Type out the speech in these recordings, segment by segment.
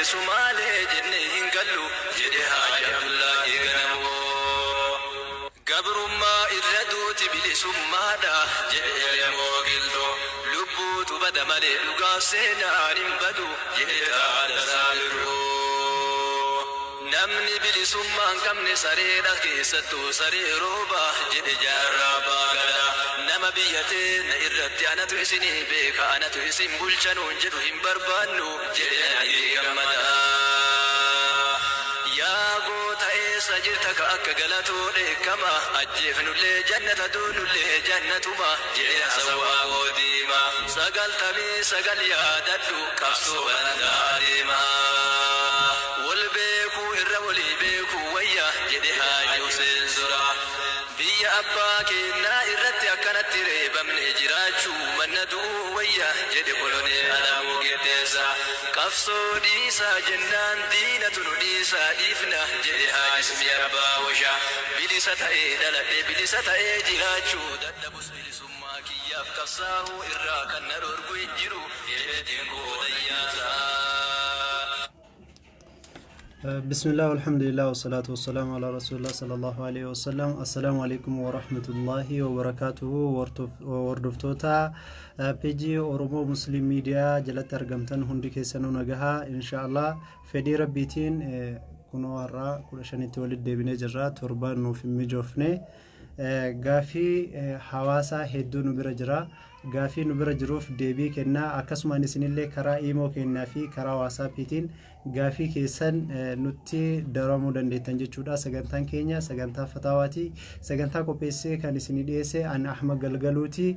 Sumaalee jennee hin gallu jedhe Haaji Abdullaahi Ganamoo. Gabrummaa irra duuti bilisummaadha jedhe Elemoo Qilxuu. Lubbuutu bada malee dhugaaf seenaan hin badu jedhe Taaddasaa Birruu. Namni bilisummaa hin qabne sareedha, keessattuu saree rooba jedhe Jaarraa Abbaa Gadaa. Nama biyya teenna irratti anatu isinii beeka, anatu isin bulcha nuun jedhu hin barbaannu jedhe Nadhii Gammadaa. Yaa goota eessa jirta ka akka Galatoo dheekkama, ajjeefnullee jannata duunullee jannatuma jedhe Hasan Waaqoo Diimaa. 99 yaadadhu qabsoo baranaa adeemaa. Wal beekuu irra walii beekuu wayya jedhe Haaji Huseen Zuraa. Biyya abbaa keennaa irratti akkanatti reebamnee jiraachuu manna du'uu wayya jedhe Koloneel Alamuu Qixxeessaa. Qabsoo dhiisaa jennaan diinatu nu dhiisaa dhiifna jedhe Haaji Ismii Abbaa Woshaa. Bilisa ta'ee dhaladhe bilisa ta'ee jiraachuu dadhabus bilisummaa kiyyaaf qabsaa'uu irraa kan na dhorgu hin jiru jedhe Dinquu Dayyaasaa. Bismillah, alhamdulillah, wassalatu wassalamu ala rasulillah sallallahu alaihi wasallam. Assalamu alaikum warahmatullahi wabarakatuhu. Hordoftoota peejii Oromoo Muslim Miidiyaa jalatti argamtan hundi keessanuu nagahaa. Inshaallah fedhii Rabbiitiin kunoo har'aa 15tti walitti deebinee jirra. Torbaan nuuf hin mijoofne. Gaafii hawaasaa hedduu nu bira jira. Gaafii nu bira jiruuf deebii kennaa, akkasumaan isinillee karaa iimoo kennaa fi karaa waasaappiitiin gaafii keessan nutti daramuu dandeettan jechuudha. Sagantaan keenya sagantaa fataawaati. Sagantaa qopheessee kan isinii dhiyeesse an Ahmad Galgaluuti.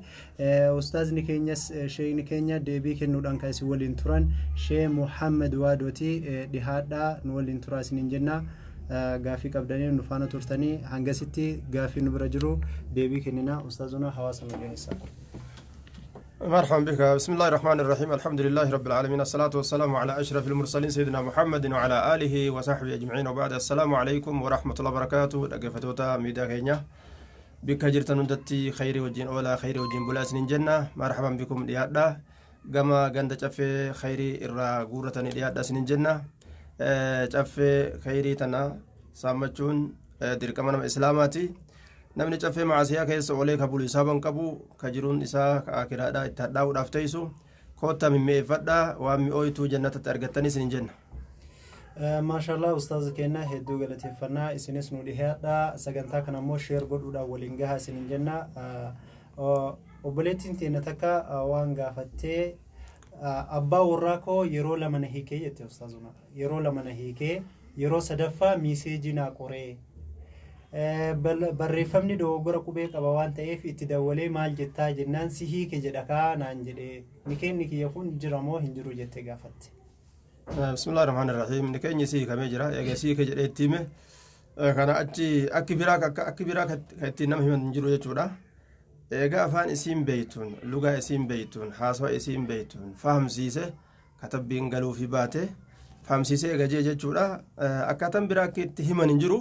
Ustaazni keenyas, sheekni keenya deebii kennuudhaan kan isin waliin turan Shee Muhammad Waadooti. Dhihaadhaa nu waliin turaa isiniin jenna. Gaafii qabdanii nu faana turtanii hangasitti gaafii nu bira jiru deebii kennina. Ustaazuna, hawaasa nu dhiyeessa. مرحبا بك. بسم الله الرحمن الرحيم، الحمد لله رب العالمين، الصلاة والسلام على أشرف المرسلين سيدنا محمد وعلى آله وصحبه أجمعين، وبعد، السلام عليكم ورحمة الله وبركاته. Dhaggeeffattoota miidiyaa keenya bakka jirtan hundatti khayrii wajjin oolaa, khayrii wajjin bulaa isiniin jenna. Marhaban bikum. Dhiyaadha, gama ganda caffee khayrii irraa guurratanii dhiyaadha isiniin jenna. Caffee khayrii tana saammachuun dirqama nama islaamaati. Namni caffee macaasiyaa keessa oolee ka bulu isaaban qabu ka jiruun isaa ka akiraadha itti hadhaa'uudhaaf teessu. Koottaa mimmi'eeffadha, waan mi'ooytuu jannatatti argattanii isiniin jenna. Maashaallah, ustaaza keenya hedduu galateeffannaa. Isinis nu dhihaadha. Sagantaa kana immoo share godhuudhaan waliin gahaa isinin jenna. Obboleettiin teenya takka waan gaafattee, abbaa warraa koo yeroo lama na hiikee jette. Ustaazuna, yeroo lama na hiikee, yeroo sadaffaa message naa qoree, barreeffamni dogoggora qubee qaba waan ta'eef itti dawwalee maal jettaa jennaan, si hiike jedha kaa naan jedhe. Nikeenni kiyya kun jira moo hin jiru jettee gaafatte. Bismillah rahmaan rahim. Nikeenyi si hiikamee jira. Egaa si hiike jedhee itti hime, kana achi akki biraa ka ittiin nama himan hin jiru jechuudha. Egaa afaan isiin beeytuun, lugaa isiin beeytuun, haasawa isiin beeytuun fahamsiise, katabbiin galuufi baate fahamsiisee egaa jee jechuudha. Akkaataan biraa akki itti himan hin jiru,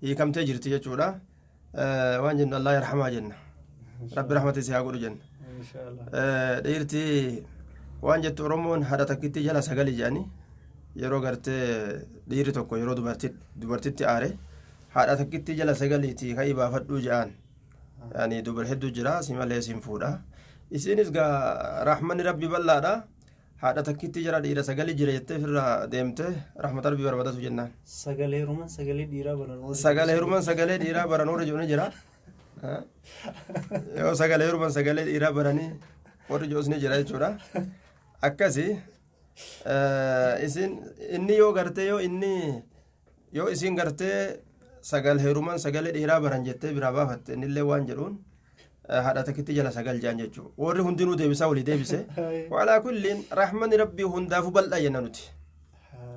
hiikamtee jirti jechuudha. Waan jennu, Allah yarhamaa jenna, Rabbi rahmata isii haa godhu jenna. Dhiirti waan jettu Oromoon haadha takkitti jala sagali jedhani. Yeroo gartee dhiirri tokko yeroo dubartitti aare, haadha takkitti jala sagaliiti ka'ii baafadhuu jedhaan. Yani dubar hedduu jira, si malee sin fuudha. Isinis gaa rahmanni Rabbi bal'aadha, haadha takkitti jala dhiira sagali jira jettee ofirraa deemte, rahmata Rabbi barbaadatu jennaan. Sagalee heeruman sagalee dhiiraa baran. Sagalee heeruman sagalee dhiiraa baran warri jiru ni jira. Yoo sagalee heeruman sagalee dhiiraa baranii warri jirus ni jira jechuudha. Akkasi isin inni yoo gartee yoo inni yoo isin gartee sagal heeruman sagalee dhiiraa baran jettee biraa baafatte, innillee waan jedhuun haadha takkitti jala sagal jedhan jechuudha. Warri hundinuu deebisaa walii deebise. Walaa kulliin rahmanni Rabbii hundaafuu bal'aa jenna nuti.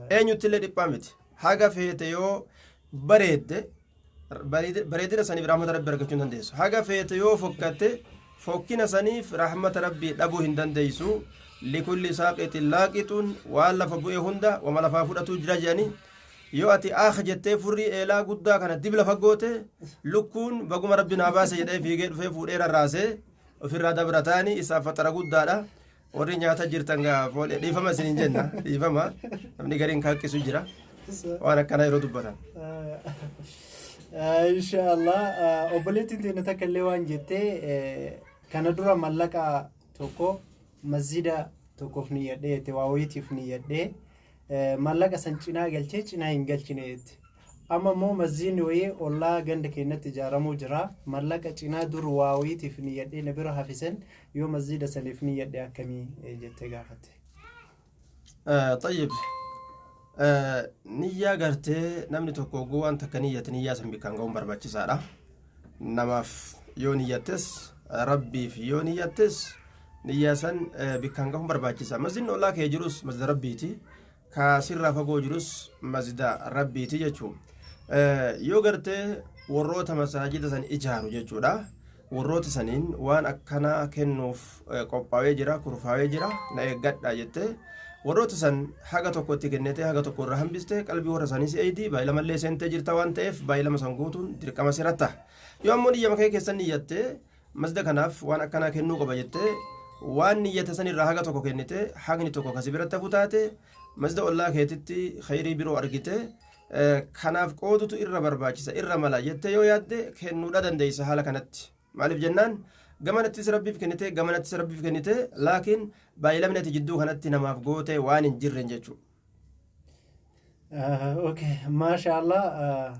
Eenyuttillee dhiphaa miti. Haga feete yoo bareedde, bareedina saniif rahmata Rabbii argachuu hin dandeessu. Haga feete yoo fokkatte, fokkina saniif rahmata Rabbii dhabuu hin dandeessu. Likulli saaqixin laaqixuun, waan lafa bu'e hunda wama lafaa fudhatu jira jedhanii. Yoo ati aah jettee furrii eelaa guddaa kana dib lafa goote, lukkuun baguma Rabbi naa baase jedhee fiigee dhufee fuudhee rarraasee ofirraa dabrataani isaaf faxara guddaadha. Warri nyaata jirtan gaa dhiifama isiniin jenna, dhiifama, namni gariin kaaqqisu jira waan akkanaa yeroo dubbatan. Inshaallah, obboleettiin teenya takka illee waan jettee, kana dura mallaqa tokko masjida tokkoof niyyadhee jette, waa wayiitiif niyyadhee mallaqa san cinaa galchee cinaa hin galchine jette. Amma immoo masjidni wayii ollaa ganda keenyatti ijaaramuu jira. Mallaqa cinaa dur waa wayiitiif niyyadhee na bira hafisan yoo masjida saniif niyyadhe akkamii jettee gaafatte. Tayyib, niyyaa gartee namni tokko oguu waan takka niyyate niyyaa san bikkaan ga'uun barbaachisaadha. Namaaf yoo niyyattes, rabbiif yoo niyyattes, niyyaa san bikkaan ga'uun barbaachisa. Masjidni ollaa kee jirus masjida rabbiiti. Ka sirraa fagoo jirus masjida rabbiiti jechuu. Yoo gartee warroota masaajida san ijaaru jechuudha. Warroota saniin waan akkanaa kennuuf qophaa'ee jira, kurfaa'ee jira, na eeggadha jettee warroota san haga tokko itti kennite, haga tokko irra hambiste, qalbii warra sanii si eeydi, baay'ilamallee seentee jirta waan ta'eef baay'ilama san guutuun dirqama sirratta. Yoo ammoo niyyama kee keessan niyyattee masjida kanaaf waan akkanaa kennuu qaba jettee waan niyyate san irraa haga tokko kennite, hagni tokko kasi biratti hafu taate, masjida ollaa keetitti khayrii biroo argite kanaaf qoodutu irra barbaachisa, irra mala jettee yoo yaadde kennuudha dandeeysa haala kanatti. Maaliif jennaan, gamanattis rabbiif kennite, gamanattis rabbiif kennite, laakiin baay'ilamni ati jidduu kanatti namaaf goote waan hin jirren jechuudha. Okay, maashaallah,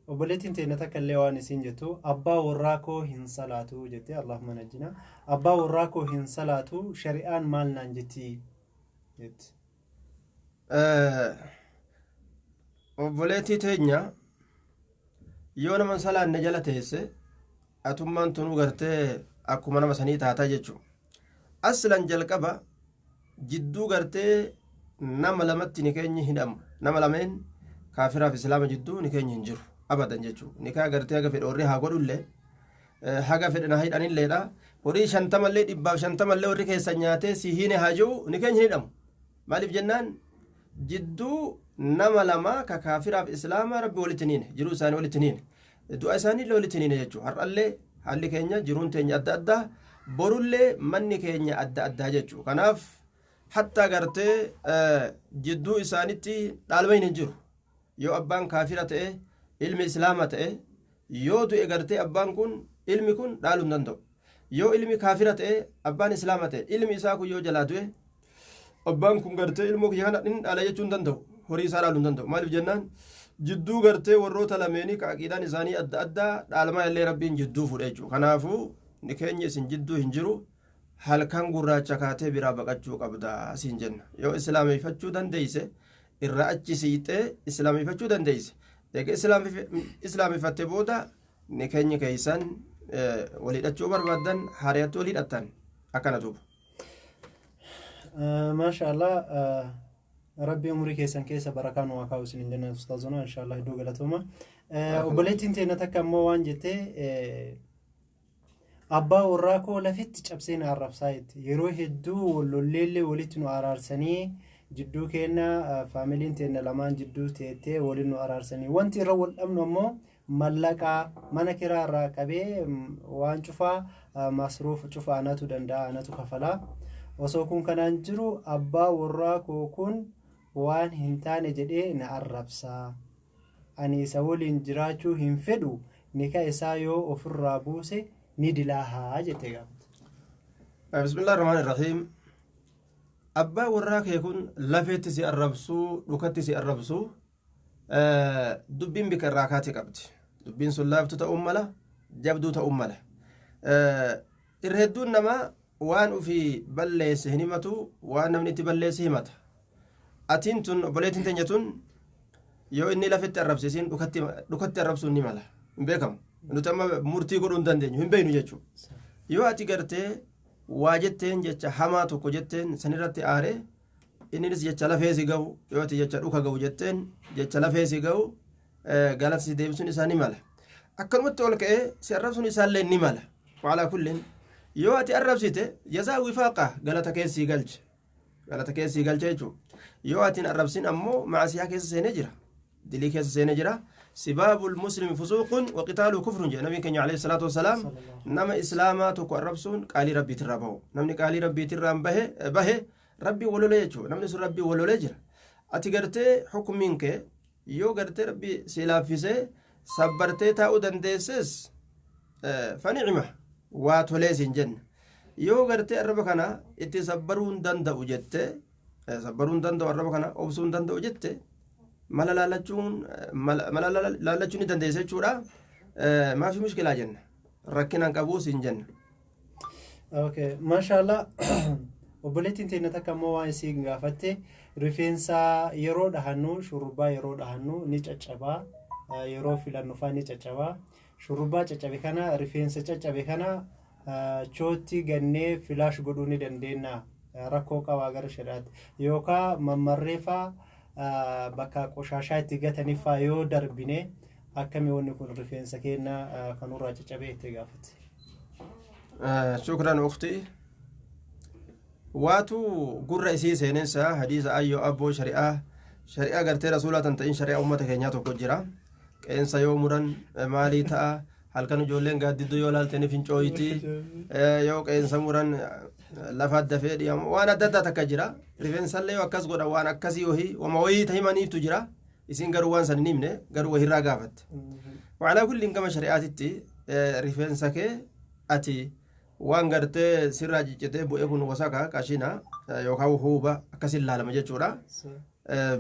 obboleettiin teenya takka illee waan isin jettu, abbaa warraa koo hin salaatu jette. Allahumma najjina. Abbaa warraa koo hin salaatu, shari'aan maal naan jetti jetti. Obboleettii teenya, yoo nama salaanne jala teesse atummaan tunuu gartee akkuma nama sanii taataa jechuudha. Aslan jalqaba jidduu gartee nama lamatti ni keenyi hidhamu. Nama lameen kaafiraaf islaama jidduu ni keenyi hin jiru abadan jechuudha. Nikaa gartee haga fedhe warri haa godhullee, haga fedhe na hidhanilleedha. Horii 50llee 150llee warri keessa nyaatee si hiine haa jiru, ni keenya hin hidhamu. Maaliif jennaan, jidduu nama lama ka kaafiraaf islaama rabbi walitti niine, jiruu isaanii walitti niine, du'a isaaniillee walitti niine jechuudha. Har'allee haalli keenya, jiruun teenya adda addaa, borullee manni keenya adda addaa jechuudha. Kanaaf hattaa gartee jidduu isaanitti dhaalmayni hin jiru. Yoo abbaan kaafira ta'e, ilmi islaama ta'e yoo du'e, gartee abbaan kun ilmi kun dhaaluu hin danda'u. Yoo ilmi kaafira ta'e, abbaan islaama ta'e, ilmi isaa kun yoo jalaa du'e, abbaan kun gartee ilmoo kiyya kana hin dhaala jechuu hin danda'u, horii isaa dhaaluu hin danda'u. Maaliif jennaan, jidduu gartee warroota lameenii ka aqiidaan isaanii adda addaa dhaalmaa illee rabbiin jidduu fudhe jechuudha. Kanaafuu ni keenya isin jidduu hin jiru, halkan gurraacha kaatee biraa baqachuu qabda siin jenna. Yoo islaameeffachuu dandeeyse, irra achi siixee islaameeffachuu dandeeyse, eega islaameeffatte booda ni keenya keeysan wal hidhachuu barbaaddan hariyatti wal hidhattan akkana duuba. Maashaallah, rabbi umurii keessan keessa barakaa nu haa kaa'u isin jenna, ustaazona, inshaallah iddoo galatooma. Obboleettiin teenya takka ammoo waan jettee, abbaa warraa koo lafitti cabsee na arrabsaa jetti. Yeroo hedduu wallolleellee walitti nu araarsanii, jidduu keenya faamiliin teenya lamaan jidduu teettee waliin nu araarsanii, wanti irra wal dhabnu ammoo mallaqaa mana kiraa irraa qabee waan cufaa masruuf cufa anatu danda'a, anatu kafalaa. Osoo kun kanaan jiru abbaa warraa koo kun waan hin taane jedhee na arrabsaa. Ani isa waliin jiraachuu hin fedhu, nika isaa yoo ofirraa buuse ni dilaahaa jette gaafate. Bismillah ar-Rahmaan ar-Rahiim. Abbaa warraa kee kun lafeetti si arrabsuu, dhukatti si arrabsuu, dubbiin bika irraa kaatee qabdi. Dubbiin sun laaftu ta'uu mala, jabduu ta'uu mala. Irra hedduun namaa waan ufii balleesse hin himatu, waan namni itti balleesse himata. Atiin tun, obboleettiin teenya tun, yoo inni lafetti arrabse isiin dhukatti arrabsuun ni mala. Hin beekamu. Nuti amma murtii godhuu hin dandeenyu, hin beeknu jechuudha. Yoo ati gartee waa jetteen, jecha hamaa tokko jetteen, sanirratti aaree inninis jecha lafee si ga'u, yoo ati jecha dhuka ga'u jetteen jecha lafee si ga'u galata si deebisuun isaa ni mala. Akkanumatti ol ka'ee si arrabsuun isaallee ni mala. Waalaa kulliin, yoo ati arrabsite jazaa wifaaqa, galata keessii galche. Galata keessii galche jechuudha. Yoo ati hin arrabsin ammoo maasiyaa keessa seenee jira. Dilii keessa seenee jira. Sibaabul muslimi fusuuqun waqitaalu kufrun jedhe nabiin keenya alayhi salaatu wasalaam. Nama islaamaa tokko arrabsuun qaalii rabbiitirraa bahu. Namni qaalii rabbiitirraa bahe rabbii walolee jechuudha. Namni sun rabbii walolee jira. Ati gartee hukumiin kee yoo gartee rabbi si laaffisee sabbartee taa'uu dandeesses, fanicima, waa tolee siin jenna. Yoo gartee arraba kana itti sabbaruu hin danda'u jette, sabbaruu hin danda'u, arraba kana obsuu hin danda'u jette, mala laallachuu ni dandeessa jechuudha. Maafi mushkilaa jenna, rakkinaan qabuu siin jenna. Okay, mashallah. Obboleettiin teenya takka immoo waan isiin gaafatte, rifeensa yeroo dhahannu, shurrubbaa yeroo dhahannu ni caccabaa, yeroo filannu faa ni caccabaa. Shurrubbaa caccabe kana, rifeensa caccabe kana chootti gannee filaash godhuu ni dandeenya? Rakkoo qabaa gara shari'aatti? Yookaan mammarree faa bakka qoshaashaa itti gataniif faa yoo darbine akkamii wanni kun rifeensa keenya kanurraa caccabee itti gaafatte? Shukran ukti. Waatu gurra isii seenensa hadiisa ayyoo abboo shari'aa gartee rasuulaa tan ta'in, shari'aa ummata keenyaa tokko jira. Qeensa yoo muran maalii ta'a? Halkan ijoolleen gaaddidduu yoo laalte ni fincooyti. Yoo qeensa muran lafa dafee dhiyamu, waan adda addaa takka jira. Rifeensallee yoo akkas godha, waan akkasii wahii wama wayii ta himaniiftu jira. Isin garuu waan san hin himne, garuu wahirraa gaafatte. Wacalaa kulliin gama shari'aatitti rifeensa kee ati waan gartee sirraa ciccitee bu'ee kun wasaka qashina yookaan huuba akkasin laalama jechuudha.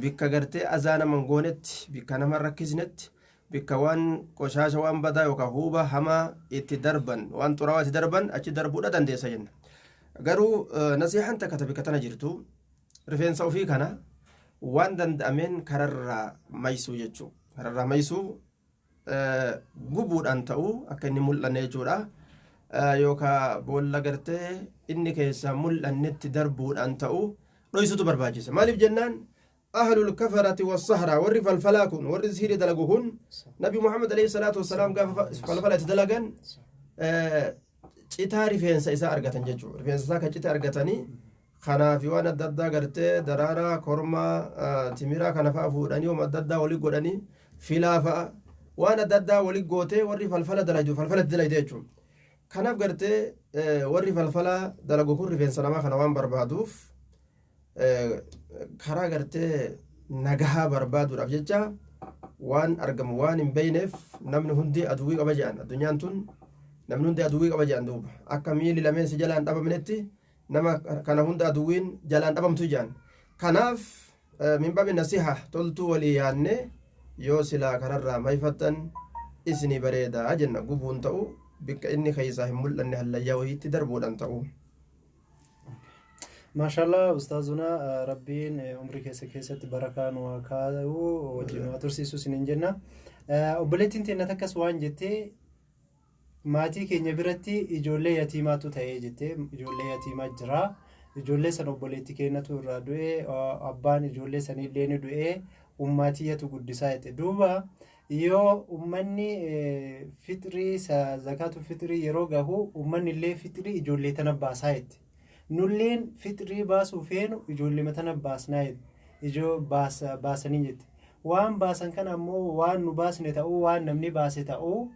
Bikka gartee azaa nama hin goonetti, bikka nama rakkisnetti, bikka waan qoshaasha, waan badaa yookaan huuba hamaa itti darban, waan xuraawaa itti darban achi darbuudha dandeessa jenna. Garuu nasiixan takka ta bikka tana jirtu, rifeensa ofii kana waan danda'ameen kararraa maysuu jechuu, kararraa maysuu, gubuudhaan ta'uu akka inni mul'anne jechuudha. Yookaan boolla gartee inni keessaa mul'annetti darbuudhaan ta'uu dhoysutu barbaachisa. Maaliif jennaan, ahlul kafarati wassahra, warri falfalaa kun, warri sihirii dalagu kun, Nabi Muhammad alayhi salaatu wassalaam gaafa falfala itti dalagan citaa rifeensa isaa argatan jechuudha. Rifeensa isaa kan cita argatanii kanaaf waan adda addaa gartee daraaraa kormaa timiraa kana fa'a fuudhanii, waan adda addaa walii godhanii, filaa fa'a waan adda addaa walii gootee warri falfala dalagu falfala itti dalagde jechuudha. Kanaaf gartee warri falfala dalagu kun rifeensa namaa kana waan barbaaduuf, karaa gartee nagahaa barbaaduudhaaf jecha, waan argamu waan hin beeyneef, namni hundi aduwwii qaba jedhan. Addunyaan tun namni hundi aduwwii qaba jedhan. Duuba akka miilli lameen si jalaan dhabamnetti nama kana hunda aduwwiin jalaan dhabamtu jedhan. Kanaaf min baabi nasiha toltuu walii yaanne, yoo silaa kanarraa mayfattan isinii bareedaa jenna. Gubuun ta'u, bikka inni keessaa hin mul'anne hallayyaa wayiitti darbuudhaan ta'u. Maashaallah ustaazuna, rabbiin umrii keessa keessatti barakaa nu haa kaa'u, wajjin nu haa tursiisu isiniin jenna. Obboleettiin teenya takkas waan jettee, maatii keenya biratti ijoollee yatiimaatu ta'ee jettee, ijoollee yatiimaa jira. Ijoollee sana obboleettii keenyatu irraa du'e, abbaan ijoollee saniillee ni du'e, ummaatiyyatu guddisaa jette. Duuba yoo ummanni fixrii, zakaatu fixrii yeroo gahu, ummanni illee fixrii ijoollee tana baasaa jette. Nulleen fixrii baasuu feenu ijoollee tana baasnaa jette. Ijoo baasanii jette. Waan baasan kana ammoo waan nu baasne ta'uu, waan namni baase ta'uu,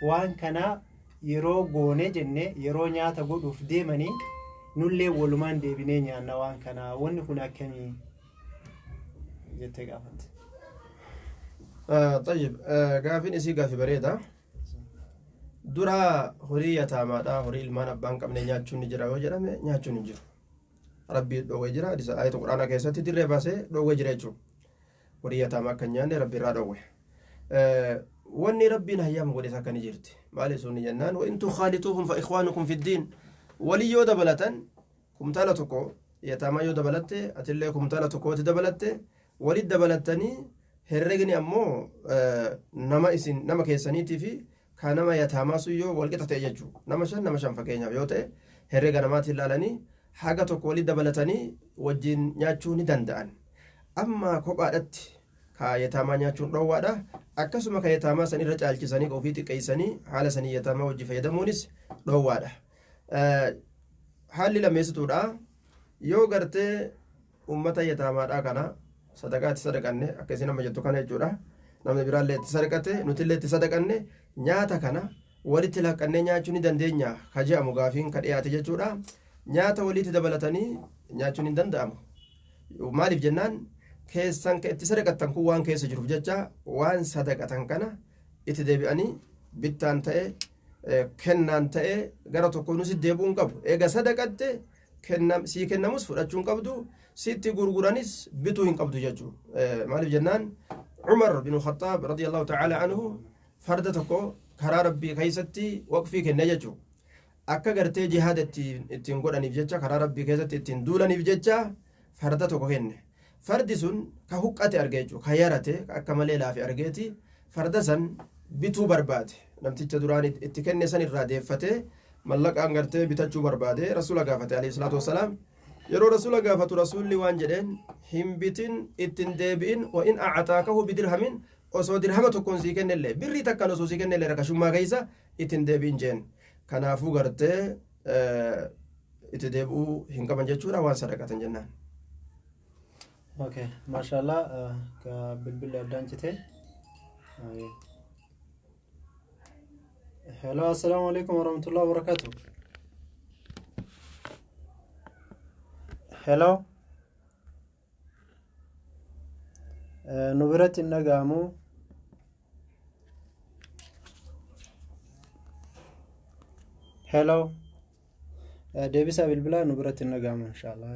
waan kana yeroo goone jenne, yeroo nyaata godhuuf deemanii nullee walumaan deebinee nyaanna waan kana, wanni kun akkamii jettee gaafatte. طيب, gaafiin isii gaafii bareeda. Dura horii yataamaadha, horii ilmaan abbaan qabne nyaachuun ni jira yoo jedhame, nyaachuun hin jiru. Rabbii dhoowwee jira. Hadisa ayata quraanaa keessatti dirree baasee dhoowwee jira jechuudha. Horii yataamaa akka hin nyaanne rabbi irraa dhoowwe. Wanni rabbiin hayyaama godhes akka ni jirti. Maali sunni jennaan, وإن تخالطوهم فإخوانكم في الدين. Walii yoo dabalatan, kumtaala tokko yataamaa yoo dabalatte, atillee kumtaala tokkooti dabalatte, walit dabalattanii, herregni ammoo nama isin nama keessaniitii fi ka nama yataamaa sun yoo walqixa ta'e jechuudha. Nama shan, nama shan fakkeenyaaf yoo ta'e, herrega namaatiin ilaalanii haga tokko walit dabalatanii wajjin nyaachuu ni danda'an. Amma kophaadhatti ka yataamaa nyaachuun dhoowwaadha. Akkasuma ka yataamaa san irra caalchisanii ofii xiqqeessanii haala sanii yataamaa wajji fayyadamuunis dhoowwaadha. Haalli lammeessituudha. Yoo gartee ummata yataamaadhaa kana sadaqaatti sadaqanne, akka isin amma jettu kana jechuudha. Namni biraallee itti sadaqate, nutillee itti sadaqanne, nyaata kana walitti laqqannee nyaachuu ni dandeenya ka je'amu gaafiin ka dhiyaate jechuudha. Nyaata walitti dabalatanii nyaachuun hin danda'amu. Maaliif jennaan keessan ka itti sadaqattan kun waan keessa jiruuf jecha waan sadaqatan kana itti deebi'anii bittaan ta'e, kennaan ta'e gara tokko nusi deebi'uu hin qabu. Eega sadaqatte sii kennamus fudhachuu hin qabdu, sitti gurguranis bituu hin qabdu jechuudha. Maaliif jennaan Umar bin Khattaab radiyallahu ta'ala anhu farda tokko karaa rabbii keessatti waqfii kenne jechuudha. Akka gartee jihaada ittiin godhaniif jecha, karaa rabbii keessatti ittiin duulaniif jecha farda tokko kenne. Fardi sun ka huqqate arge jechuudha, ka yarate, akka malee laafe argeeti farda san bituu barbaade. Namticha duraan itti kenne san irraa deeffatee mallaqaan gartee bitachuu barbaade, rasuula gaafate alayhi salaatu wassalaam. Yeroo rasuula gaafatu rasuulli waan jedheen, hin bitin, ittiin deebi'in, wa in acataakahu bidirhamin, osoo dirhama tokkoon sii kennellee, birrii takkaan osoo sii kennellee rakashummaa keessa ittiin deebi'in jeen. Kanaafuu gartee itti deebi'uu hin qaban jechuudha waan sadaqatan jennaan. Okay, mashallah, ka bilbilli addaan cite. Hello, assalamu alaikum warahmatullahi wabarakatuh. Hello. Nu biratti hin dhaga'amu. Hello. Deebisaa bilbilaa, nu biratti hin dhaga'amu inshallah.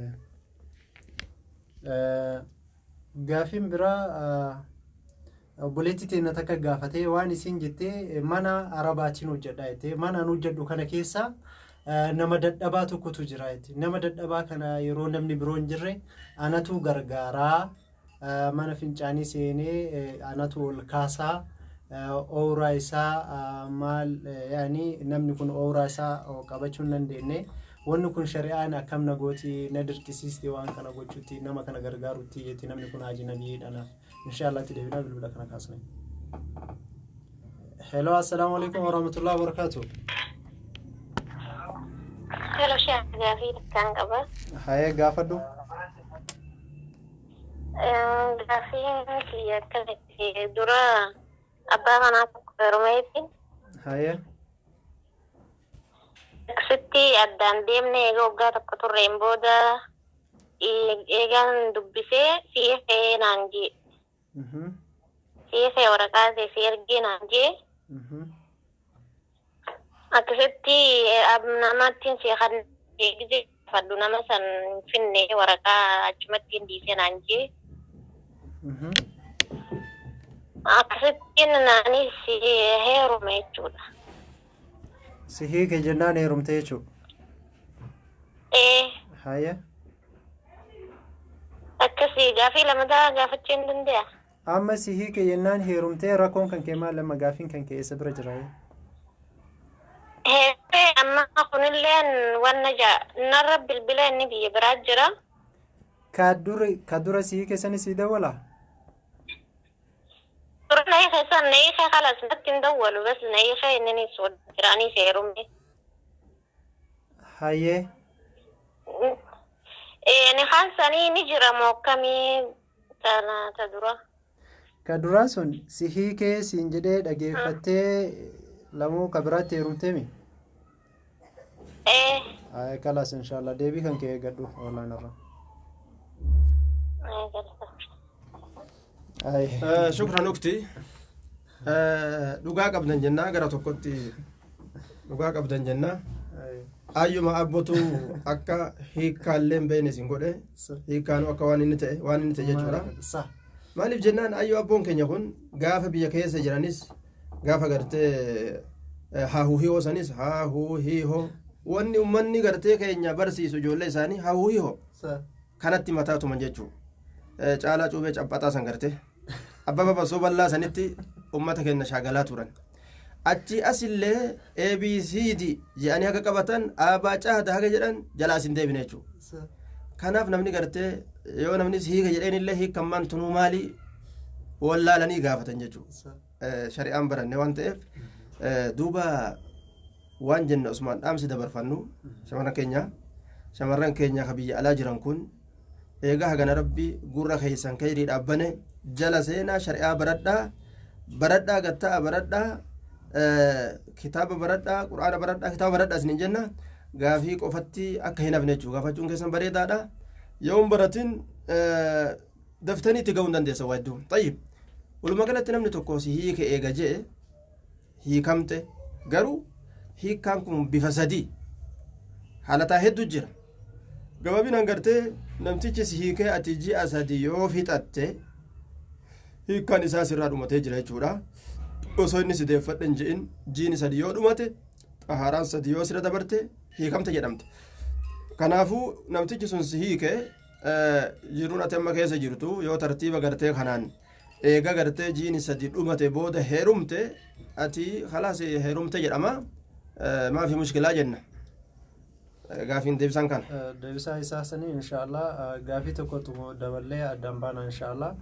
Gaafiin biraa obboleettii teenya takka gaafatee waan isin jettee, mana arabaatiin hojjedha jettee, mana an hojjedhu kana keessa nama dadhabaa tokkotu jira jettee, nama dadhabaa kana yeroo namni biroo hin jirre anatu gargaaraa, mana fincaanii seenee anatu ol kaasaa, ooraa isaa maal yaani namni kun ooraa isaa qabachuu hin dandeenye, wanni kun shari'aan akkam na gooti, na dirqisiiste waan kana gochuutti, nama kana gargaarutti jetti, namni kun ajnabiyyiidha naaf. Inshallah itti deebinaa, bilbila kana kaasne. Hello, assalaamu alaikum warahmatullahi wabarakatuh. Hello, Sheekh, gaafii takkaan qaba. Hayee, gaafadhu. Gaafiin kiyya akkamitti, dura abbaa manaa tokko heerumeeti. Hayee. Akkasitti addaan deemne, eega waggaa tokko turreen booda eegaan dubbisee siifee naan jee. Siifee waraqaa ta'e si ergee naan jee. Akkasitti namattiin si kan gisee fadhu nama san hin finne, waraqaa achumatti hin dhiisee naan jee. Akkasittiin naanis heerume jechuudha. Si hiike jennaan heerumte jechuudha. Ee. Hayee. Akkasii gaafii lamataa gaafachuu hin danda'a. Amma si hiike jennaan heerumtee, rakkoon kan kee maal amma, gaafiin kan kee eessa bira jira? Heerumee amma kunilleen wanna jaa narra bilbila, inni biyya biraa jira. Ka dura si hiike sani si dawwala? Dura na hiike san na hiike, kalas natti hin dawwalu, bas na hiike, inni jira, anis heerume. Hayyee. Ni kaan sanii ni jira moo akkamii tana ta dura? Ka duraa sun si hiikee siin jedhee dhageeffattee lamuu ka biraatti heerumteemi? Ee. Ay, kalaas, inshallah deebii kan kee eeggadhu online irra. Ay. Shukran ukti. Dhugaa qabdan jennaa, gara tokkotti dhugaa qabdan jennaa. Ayyuma abbotu akka hiikkaallee hin beekne isin godhe, hiikkaanuu akka waan inni ta'e jechuudha. Maaliif jennaan ayyoo abboon keenya kun gaafa biyya keessa jiranis, gaafa gartee haahuu hihoo sanis, haahuu hihoo wanni ummanni gartee keenya barsiisu ijoollee isaanii haahuu hihoo kanatti mataa tuman jechuudha. Caalaa cuubee caphaxaa san gartee abbaba basoo bal'aa sanitti ummata keenya shaagalaa turan. Achi asillee ABCD jedhanii haga qabatan, aabaa caada haga jedhan jalaa asin deebine jechuudha. Kanaaf namni gartee yoo namni hiika jedheen illee hiikammaan tunuu maali wallaalanii gaafatan jechuudha. Shari'aan baranne waan ta'eef, duuba waan jenne Osmaan dhaamsi dabarfannu, shamarran keenya ka biyya alaa jiran kun eegaa hagana rabbi gurra keeysan kayrii dhaabbane jala seenaa shari'aa baradhaa. Baradhaa gatta'a baradhaa, kitaaba baradhaa, quraana baradhaa, kitaaba baradhaa isiniin jenna. Gaafii qofatti akka hin hafne jechuudha. Gaafachuun keessan bareedaadha. Yoo hin baratin daftanii itti ga'uu hin dandeessa waa hedduu. Tayyib, walumaa galatti namni tokko si hiike eega jee hiikamte, garuu hiikkaan kun bifa sadii haalataa hedduu jira. Gabaabinaan gartee namtichi si hiikee ati ji'a 3 yoo fixatte hiikkaan isaa sirraa dhumatee jira jechuudha. Osoo inni si deeffadhe hin je'in jiini 3 yoo dhumate, xahaaraan 3 yoo sirra dabarte, hiikamte jedhamte. Kanaafuu namtichi sun si hiike, jiruun ati amma keessa jirtu yoo tartiiba gartee kanaan eega gartee jiini 3 dhumate booda heerumte, ati khalaas heerumte jedhama. Maafi mushkilaa jenna. Gaafiin deebisaan kana. Deebisaa isaa sanii inshaallah gaafii tokkotu daballee addaan baana inshaallah.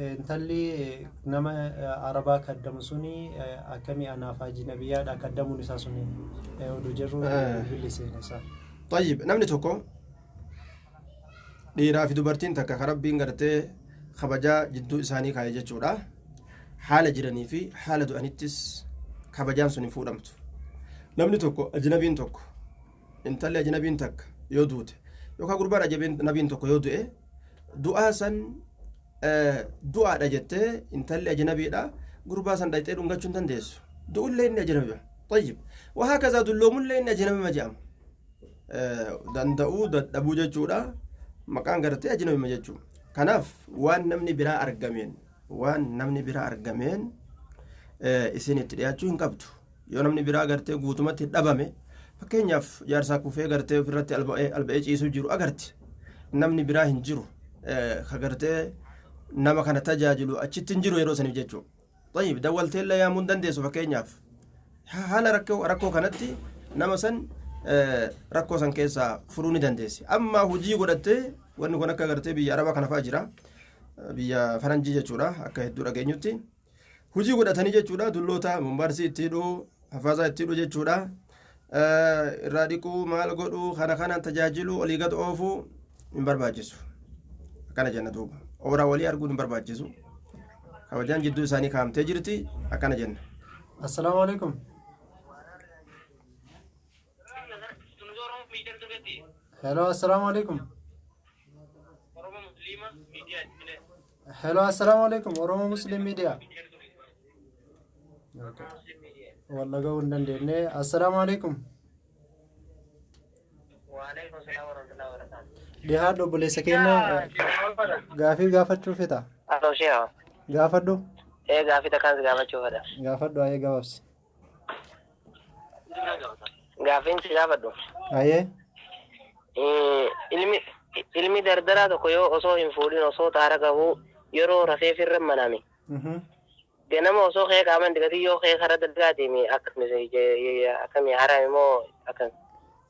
Intalli nama Arabaa kaddamu suni akkamii anaaf ajnabiyyaadha kaddamuun isaa suni oduu jirru bilbilli seena isaa. Tayyib, namni tokko dhiiraa fi dubartiin takka ka Rabbiin gartee kabajaa jidduu isaanii kaa'e jechuudha. Haala jiranii fi haala du'anittis kabajaan sun hin fuudhamtu. Namni tokko ajnabiin tokko, intalli ajnabiin takka yoo duute yookaan gurbaan ajnabiin tokko yoo du'e, du'aa san du'aadha jettee intalli ajnabiidha gurbaa san dhaqxee dhungachuu hin dandeessu. Du'ullee inni ajnabiidha. Tayyib, wahaakazaa dulloomullee inni ajnabima jedhama. Danda'uu dadhabuu jechuudha. Maqaan gartee ajnabima jechuudha. Kanaaf waan namni biraa argameen, waan namni biraa argameen isin itti dhiyaachuu hin qabdu. Yoo namni biraa gartee guutumatti dhabame, fakkeenyaaf jaarsaa kufee gartee ofirratti alba'ee ciisuu jiru agarti, namni biraa hin jiru ka gartee nama kana tajaajilu achitti hin jiru yeroo saniif jechuudha. Tayyib, dawwalteellee yaamuu hin dandeessu. Fakkeenyaaf haala rakkoo kanatti nama san rakkoo san keessaa furuu ni dandeessi. Amma hojii godhattee wanni kun akka gartee biyya Arabaa kana fa'aa jira, biyya faranjii jechuudha, akka hedduu dhageenyutti hojii godhatanii jechuudha, dulloota mumbaarsii itti hidhuu, hafaazaa itti hidhuu jechuudha, irraa dhiquu, maal godhuu, kana kanaan tajaajilu, olii gad oofuu hin barbaachisu. Akkana jenna duuba, ooraa walii arguun hin barbaachisu, kabajaan jidduu isaanii kaa'amtee jirti, akkana jenna. Assalaamu alaikum. Hello, assalaamu alaikum. Hello, assalaamu alaikum. Oromo Muslim Media. Walla ga'uu hin dandeenye. Assalaamu alaikum. Dhihaadhu obboleessa keenya, gaafii gaafachuu feta. Aloo sheeha. Gaafadhu. Ee, gaafii takkaan si gaafachuu fedha. Gaafadhu, ayee gabaabsi. Gaafiin si gaafadhu. Ayee. Ilmi dardaraa tokko yoo osoo hin fuudhin osoo xaara qabu yeroo rafee firra maname. Ganama osoo kee qaaman digatii yoo kee karaa dalgaa deeme akkami, haraami moo akkami?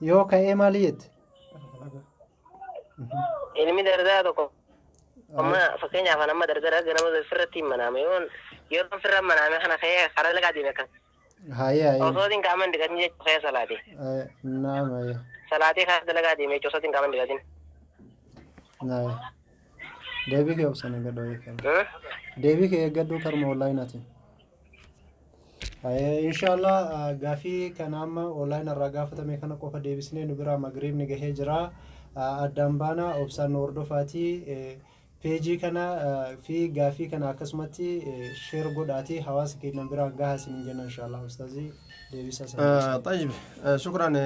Yoo ka'ee maali jette? Ilmi dardaraa tokko amma fakkeenyaaf amma dardara ganama firratti hin manaame, yoo yeroo firra manaame kana kee karaa dalgaa deeme akkam? Hayee hayee. Osoo hin qaaman digatin jechuun kee salaate. Naam, hayee. Salaatee karaa dalagaa deeme jechuun osoo hin qaaman digatin. Naam. Deebii kee obsan eeggadhu, hayee. Deebii kee eeggadhu karma onlaayinaatiin. Inshallah gaafii kana amma online irraa gaafatame kana qofa deebisnee nu biraa magriibni gahee jira. Addaan baana, obsaan nu hordofaatii peejii kana fi gaafii kana akkasumatti share godhaatii hawaasa keenya biraan gahaa isiniin jenna. Inshallah ustaazii deebisa sana. Tayyib, shukran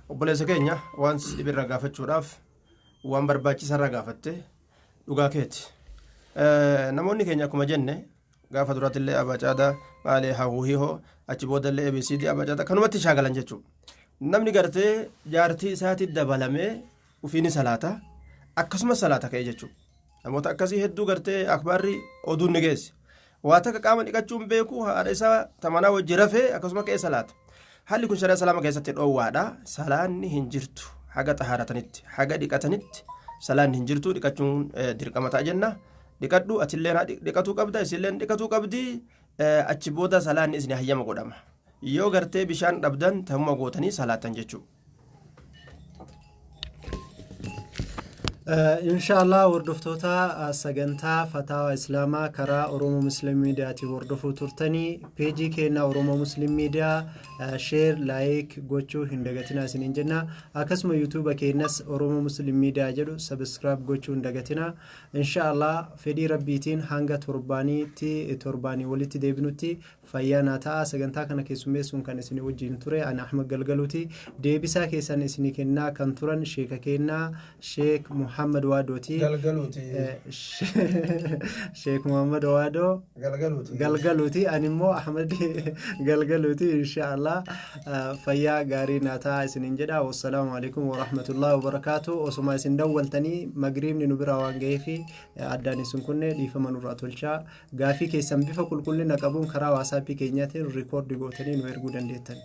obboleessa keenya, waan si dhibirra gaafachuudhaaf waan barbaachisarra gaafatte, dhugaa keeti. Namoonni keenya akkuma jenne gaafa durattillee abacaadaa maalee hawwihoo achi boodallee ABCD abacaadaa kanumatti shaagalan jechuudha. Namni gartee jaartii isaatti dabalamee ufiini salaata, akkasumas salaata ka'e jechuudha. Namoota akkasii hedduu gartee akbaarri oduun ni geesse. Waa takka qaama dhiqachuun beeku, haadha isaa tamanaa wajji rafee akkasuma ka'ee salaata. Haalli kun shari'a salaama keessatti dhoowwaadha. Salaanni hin jirtu haga xahaaratanitti, haga dhiqatanitti salaanni hin jirtu, dhiqachuun dirqama ta'a jenna. Dhiqadhu, atillee dhiqatuu qabda, isilleen dhiqatuu qabdi, achi booda salaanni isin hayyama godhama. Yoo gartee bishaan dhabdan tamuma gootanii salaatan jechuudha. Inshaallah hordoftoota sagantaa Fataawa Islaamaa karaa Oromoo Muslim Miidiyaatiin hordofuu turtanii, peejii keenya Oromoo Muslim Miidiyaa share, like gochuu hin dagatinaa isiniin jenna. Akkasuma yuutuuba keenyas Oromoo Muslim Miidiyaa jedhu subscribe gochuu hin dagatinaa. Inshaallah fedhii rabbiitiin hanga torbaaniitti, torbaanii walitti deebinutti fayyaa naa ta'a. Sagantaa kana keessummeessuun kan isin wajjin ture ani Ahmad Galgaluuti. Deebisaa keessan isinii kennaa kan turan sheeka kennaa Sheek Muhammad Waadooti. Galgaluuti. Sheek Muhammad Waadoo. Galgaluuti. Galgaluuti. Ani immoo Ahmad Galgaluuti. Inshaallah fayyaa gaarii naa ta'a isiniin jedha. Wassalaamu alaikum warahmatullahi wabarakaatu. Osuma isin dawwaltanii magriibni nu biraa waan ga'eefi addaan isin kunne, dhiifama nurraa tolchaa. Gaafii keessan bifa qulqullina qabuun karaa waasaappii keenyaatiin record gootanii nu erguu dandeettan.